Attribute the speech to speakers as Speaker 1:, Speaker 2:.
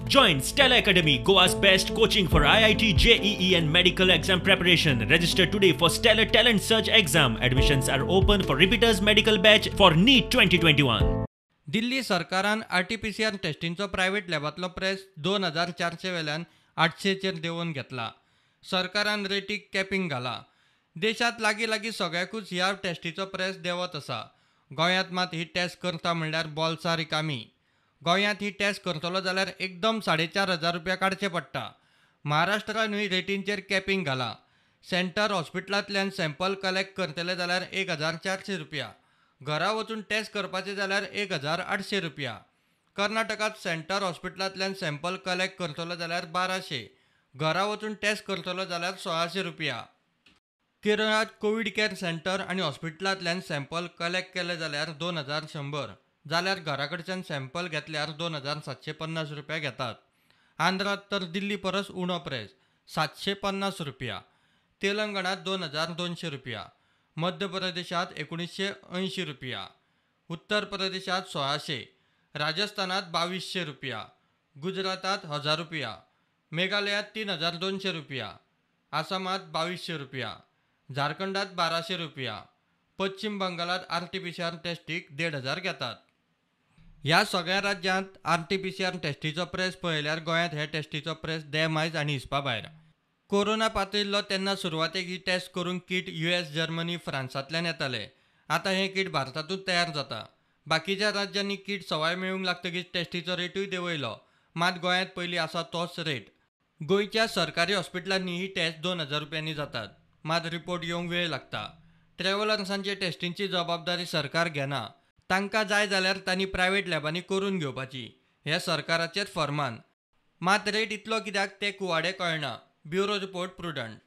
Speaker 1: Join Stellar Academy, Goa's best coaching for IIT, JEE and medical exam preparation. Register today for Stellar Talent Search exam. Admissions are open for repeaters medical batch for NEET 2021.
Speaker 2: Delhi सरकारान RTPCR टेस्टींचो private लॅबांतलो press 2400 वेल्यान 800चेर देंवोवन घेतला. सरकारान रेटीक capping घाला. देशांत लागीं लागीं सगळ्याकूच ह्या टेस्टीचो press देंवत आसा. गोंयांत मात ही टेस्ट करता म्हणल्यार बोल्सां रिकामी. गोंयांत ही टेस्ट करतलो जाल्यार एकदम 4500 रुपया काडचे पडटा. महाराष्ट्रानूय रेटींचेर कॅपिंग घाला. सेंटर हॉस्पिटलांतल्यान सॅम्पल कलेक्ट करतले जाल्यार 1400 रुपया, घरा वचून टेस्ट करपाचे जाल्यार 1800 रुपया. कर्नाटकांत सेंटर हॉस्पिटलांतल्यान सॅम्पल कलेक्ट करतलो जाल्यार 1200, घरा वचून टेस्ट करतलो जाल्यार 1600 रुपया. केरळांत कोवीड केअर सेंटर आनी हॉस्पिटलांतल्यान सॅम्पल कलेक्ट केले जाल्यार 2100, जाल्यार घरा कडच्यान सॅम्पल घेतल्यार 2750 रुपया घेतात. आंध्रांत तर दिल्ली परस उणो प्रेस 750 रुपया, तेलंगणांत 2200 रुपया, मध्य प्रदेशांत 1980 रुपया, उत्तर प्रदेशांत 1600, राजस्थानांत 2200 रुपया, गुजरातांत 1000 रुपया, मेघालयांत 3200 रुपया, आसामांत 2200 रुपया, झारखंडांत 1200 रुपया, पश्चिम बंगालांत आरटीपीसीआर टेस्टीक 1500 घेतात. ह्या सगळ्या राज्यांत आरटीपीसीआर टेस्टीचो प्रेस पळयल्यार गोंयांत हे टेस्टीचो प्रेस देमायज आनी हिसपा भायर. कोरोना पातळिल्लो तेन्ना सुरवातेक ही टेस्ट करूंक कीट यूएस, जर्मनी, फ्रांसांतल्यान येताले. आतां हें कीट भारतांतूच तयार जाता. बाकीच्या राज्यांनी कीट सवाय मेळूंक लागतकीच टेस्टीचो रेटूय देंवयलो. मात गोंयांत पयलीं आसा तोच रेट. गोंयच्या सरकारी हॉस्पिटलांनी ही टेस्ट 2000 रुपयांनी जातात. मात रिपोर्ट येवंक वेळ लागता. ट्रॅव्हलर्सांचे टेस्टींची जबाबदारी सरकार घेना. तांकां जाय जाल्यार तांणी प्रायव्हेट लॅबांनी करून घेवपाची, हें सरकाराचेंच फर्मान. मात रेट इतलो कित्याक तें कुवाडें कळना. Bureau report, Prudent.